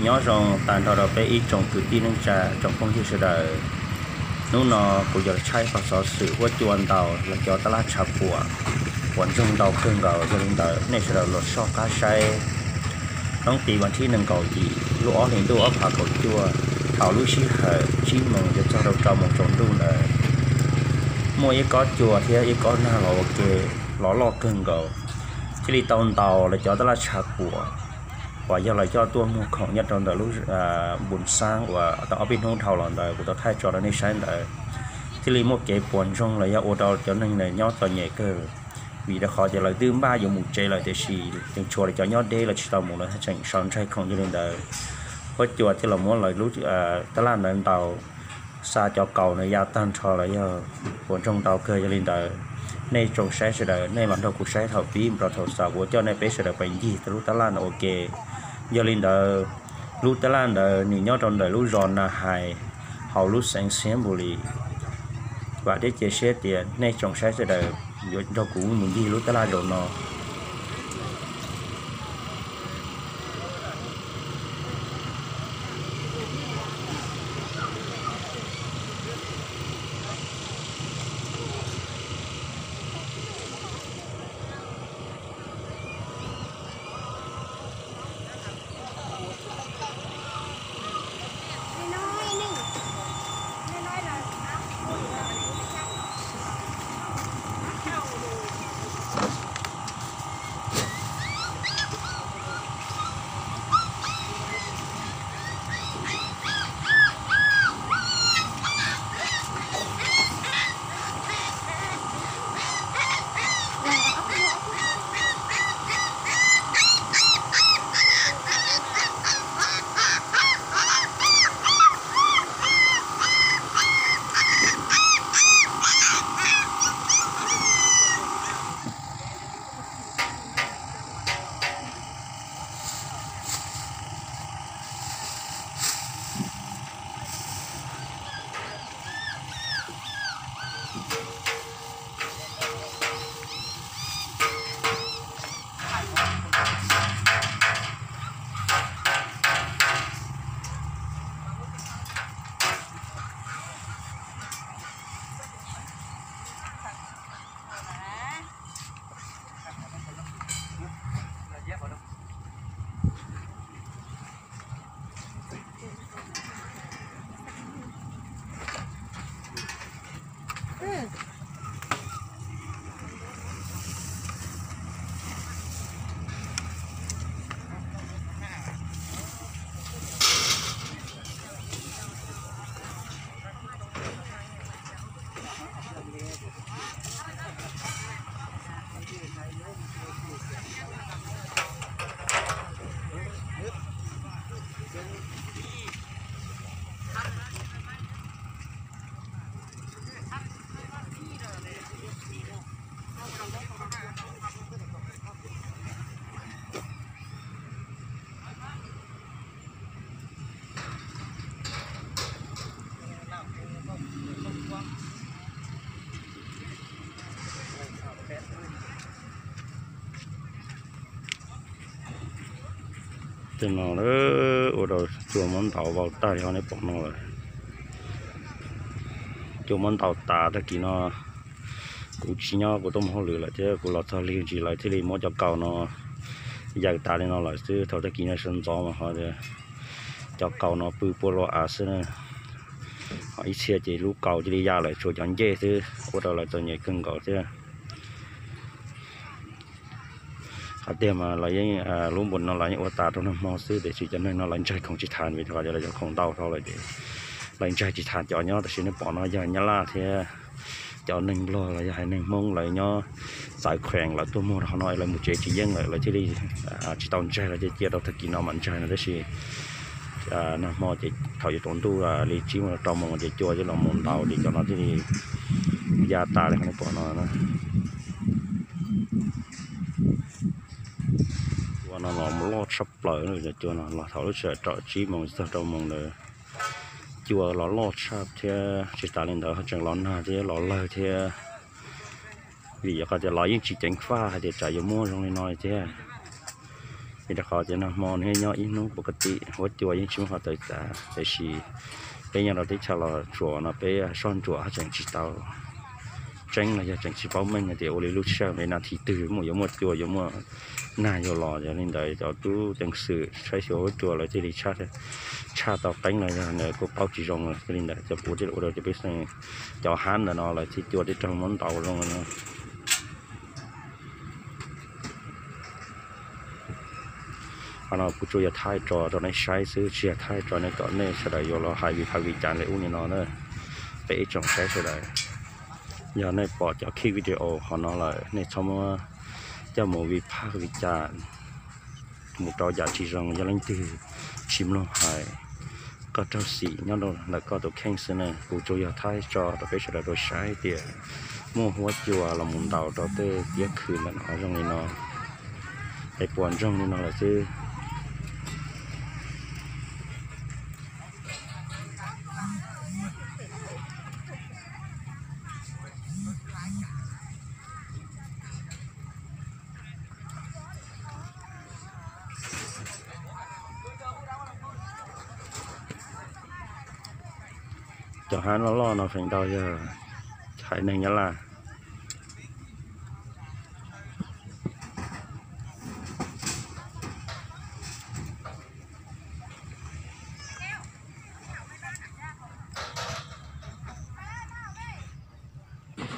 Nyob zoo tag nrho rau peb ib tsoom kwv tij neej tsa tsoom phooj ywg sawv daws. Hnub no kuv yuav los tshaj qhov xov xwm huab cua ntaus los cov tab laj tshav puam, puas ntsoog ntau kawg nkaus. Yog li ntawd nej sawv daws los soj qab saib hnub tim vas thib nees nkaum yim lub ob hlis ntuj ob phav kaum cuaj, thaum lub sij hawm tsib moos yuav txog rau rau moos tsaus ntuj ntawd, muaj ib kob cua thiab ib kob nag los ua ke, los loj kawg nkaus, thiaj li tau ntaus los cov tab laj tshav puam uas yog los coj tuaj muag khoom nyob rau ntawm lub npus xaab uas tau ob peb hnub dhau los ntawd kuv tau thaij tso rau nej saib ntawd, thiaj li muaj kev puas ntsoog los yog ua rau cov neeg ntawd nyob txom nyem kawg. Vim rau qhov tias lawv twb npaj yuav mus tsev lawm tiam sis tseem tshuav lawv cov nyob deb lawv tsis tau mus, lawv tseem sau ntsaig khoom. Yog li ntawd, huab cua thiaj los muab lawv lub tab laj ntawd ntaus, xa cov kaus ntawd ya tag nrho los yog puas ntsoog ntau kawg. Yog li ntawd, nej tsoom saib sawv daws nej los nrog kuv saib thaum pib mus rau thaum xaus, kuv coj nej peb sawv daws pais ncig lub tab laj ntawd ua ke. Yog li ntawd, lub tab laj ntawd nws nyob rau ntawm lub zos Na Hais, hauv lub xeev Xiav Npus Lis. Vam thiab cia siab tias nej tsoom saib sawv daws yuav nrog kuv mus ncig lub tab laj zaum no. Tej no ua rau cua muab ntaus vau tag li ho nej pom no lawm. Cua muab ntaus tas tag kis no, kuv tsis nyob kuv tuaj mus hauj lwm lawm thiab kuv los txog lig ntsis lawv thiaj li muab cov kaus no yaws tas li no lawm xwb. Thaum tag kis no sawv ntxov mas ho tias cov kaus no pw puag lub av xwb na. Ho ib txhia ces lub kaus cia li ya lawm tshuav cov ncej xwb, ua rau lawv txom nyem kawg nkaus thiab. Qhov tiag mas lawv yeej, lub npus no lawv yeej ua tas rau nag hmo xwb tiam sis cov neeg no lawv ntsaig khoom tsis tas vim rau qhov tias lawv cov khoom ntau dhau lawm ces lawv ntsaig tsis tas cov nyob. Tam sim nej pom no yog Nyab Laj thiab cov neeg Nplog los yog haiv neeg Hmoob lawv nyob txawv khees lawv tuaj muag rau qhov no lawv mus tsev tsis yeej lawm lawv thiaj li tsis tau ntsaig, lawv cia cia rau tag kis no mam ntsaig no tab sis nag hmo ces thaum yuav tsaus ntuj li tsib moos rau moos ces cua thiaj los mus ntaus ces cov no thiaj li ya tas li qhov nej pom no na. Cua no los loj tshaj plaws, cov cua no los thaum lub sij hawm rau tsib moos txog rau moos ntawd cua los loj tshaj thiab tsis tas li ntawd ho tseem los nag thiab los lawg thiab. Vim yog qhov tias los yeej tsis ceev faj hais tias tsam yuav muaj zoo li no li thiab. Rau qhov tias nag hmo nws nyob ib hnub pov ka tim huab cua yeej tsis muaj qhov tawm tsam, tiam sis peb nyob rau teb chaws Los Tsuas no peb soj ntsuam tseem tsis tau tseeb los yog tseem tsis paub meej hais tias ua li lub sij hawm li nas this twg muaj yuav muaj cua yuav muaj nag yuav los. Yog li ntawd cov tub ceev xwm saib xyuas huab cua lawv thiaj li tshaj tau qeeb los yog lawv kuj paub tsis zoo. Yog li ntawd cov kuv thiaj ua rau cov pej xeem cov hab ntawm no lawv thiaj cua thiaj raug muab ntaus zoo no. Qhov no kuv tsuas yog thaij tso rau nej saib xwb, tsis yog thaij tso nej kom nej sawv daws yuav los hais vim hais vim cas li ub li no na. Peb ib tsoom saib sawv daws, yog nej pom cov khij video qhov no lawm nej txhob muab coj mus vim phaj vim cas mus rau yam tsis zoo. Yog leej twg tsis mloog hais, koj raug xim nyob rau ntawm koj tus kheej xwb na. Kuv tsuas yog thaij tso rau peb sawv daws tau saib tias muaj huab cua los mus ntaus rau tej tiab khw ntawm no zoo li no, es puas ntsoog li no lawm xwb. Cov hab loj loj no feem ntau yog haiv neeg Nyab Laj.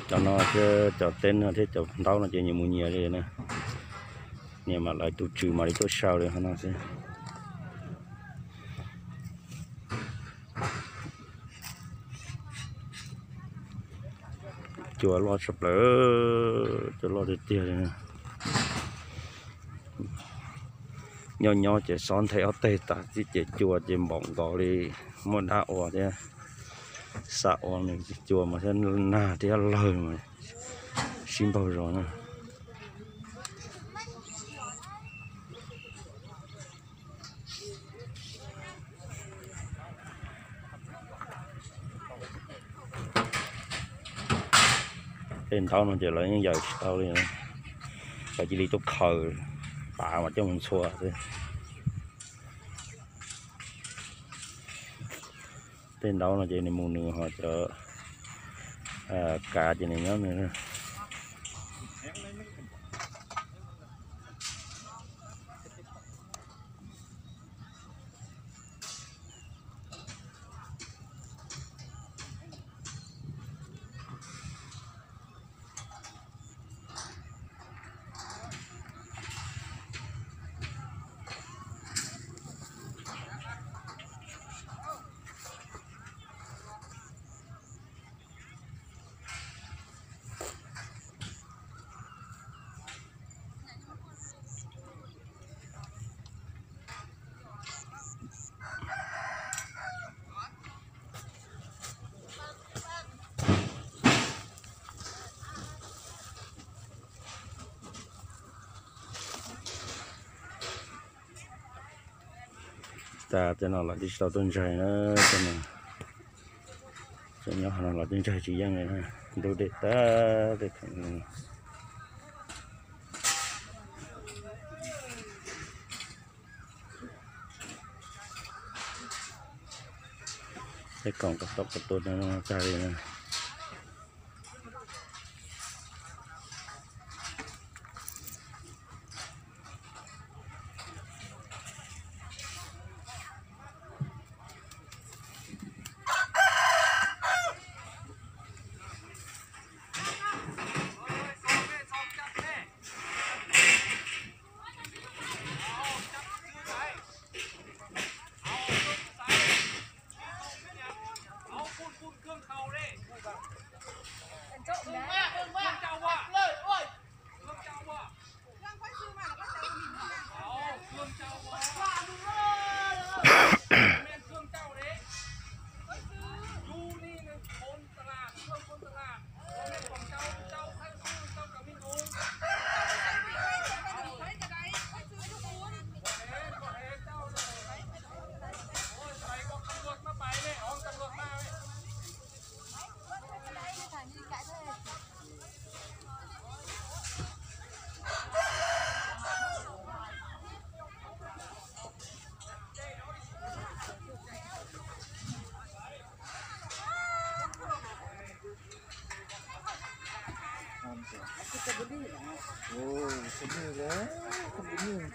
Cov no thiab cov teb no thiab cov ntaub no ces nyias mus nyias li na. Nyias mam lawv tus tswv mam li tuaj sau li qhov no xwb. Cua loj tshaj plaws, cua loj tiag tiag li. Nyob nyob ces xob nthe ob teg tas xwb ces cua ces npaum nkaus li muaj dab ua thiab. Xam ua nws cua mas thiab nag thiab lawg mas sib npaug zos na. Tej ntaub no ces lawv yeej yaws tsis tau li, lawv cia li tuaj khaws pav mas coj mus ntxhua xwb. Tej ntaub no ces nws mus nws ho cov kav ces nws nyob nws. Tas tej no los twb tsis tau tuaj ntsaig na, tej no, cov nyob hauv no los twb ntsaig tsis yeej li na, ntub dej tag tej khoom. Tej khoom kom tau kom tua no tag li na.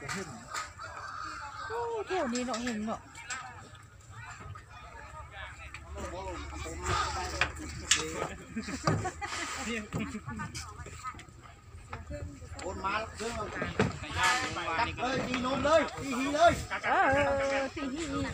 Ub, tus ni no heev no. Ua mas, cab lawm, tig num lawm, tig hi lawm. Tig hi.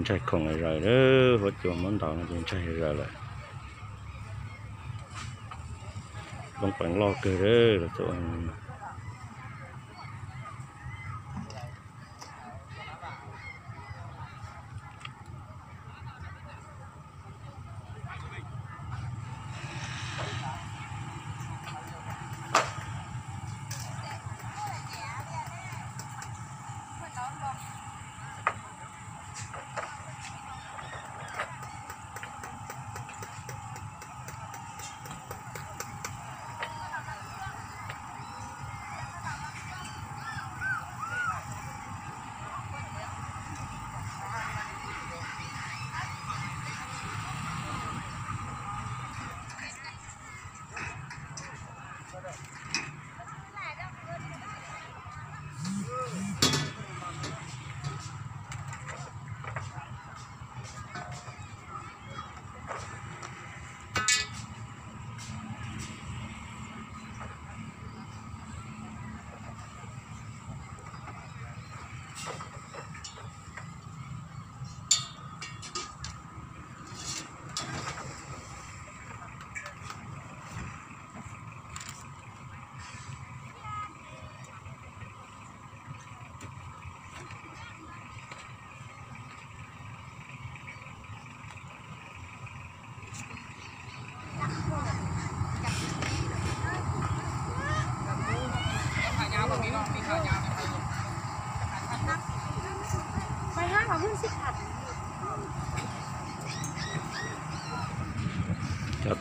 Ntsaig khoom zaws lawm, huab cua muab ntaus no ces ntsaig zaws lawm. Loo peev loj kawg lawm, los txog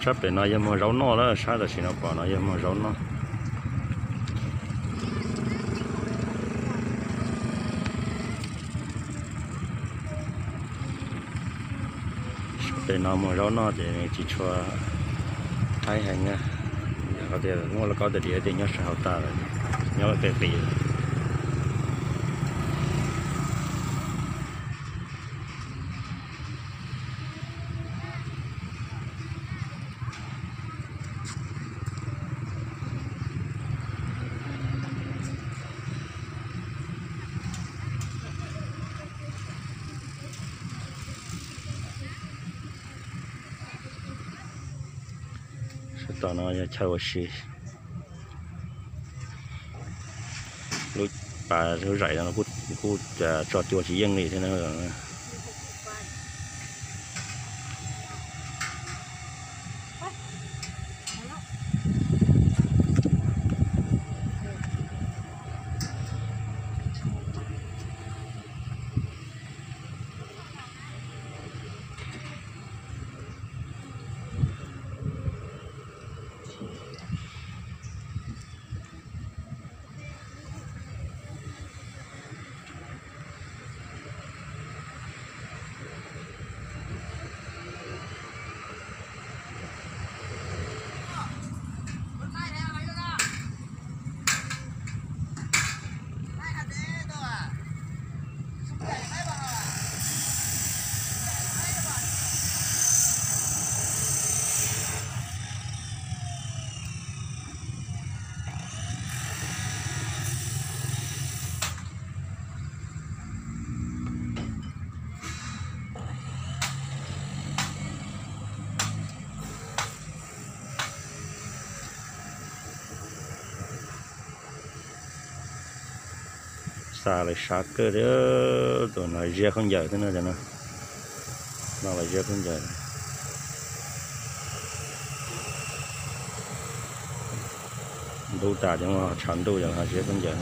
Sab pem no yog muag zaub noj lawm, sab tam sim no pom no yog muag zaub noj. Sab pem no muag zaub noj ces nws tsis tshua haib heev na. Yog tias muaj lauj kaub tais diav ces nyob sab hauv tas lawm, nyob lawm pem qis. Sab tom no yog chaw ua si. Lub pas lub zaim no kuj tso cua tsis yeej li thiab na. Xa lawv sab kawg thiab, tus no ziab khaub ncaws thiab no, no los ziab khaub ncaws. Ntub tas ces tshav ntuj ces ho ziab khaub ncaws.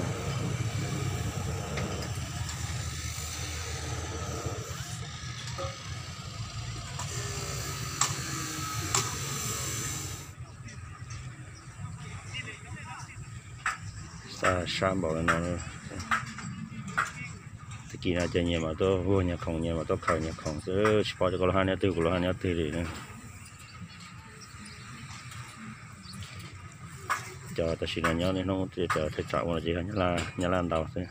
Xa sab npaum li no. Tag kis no ces nyias mam tuaj vuag nyias khoom, nyias mam tuaj khaws nyias khoom xwb, tsis paub cov koj lub hab nyob twg kuv lub hab nyob twg li na. Cov tam sim no nyob niaj hnub cov thaj tsam ua no ces yog Nyab Laj ntau xwb.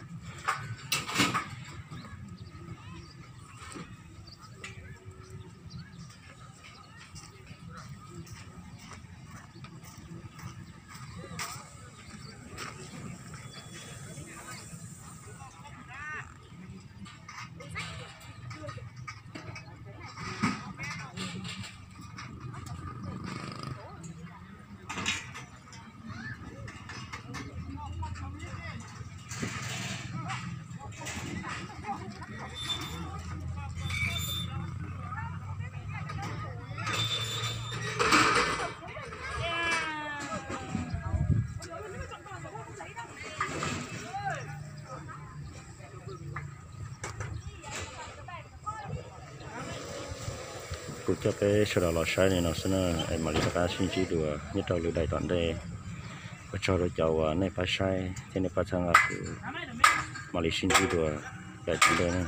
Kuv coj peb sawv daws los saib li no xwb na, es mam li rov qab sib ntsib dua nyob rau lwm daim tom ntej. Ua tsaug rau cov uas nej pab saib thiab nej pab txhawb nqa kuv, mam li sib ntsib dua daim tom ntej na.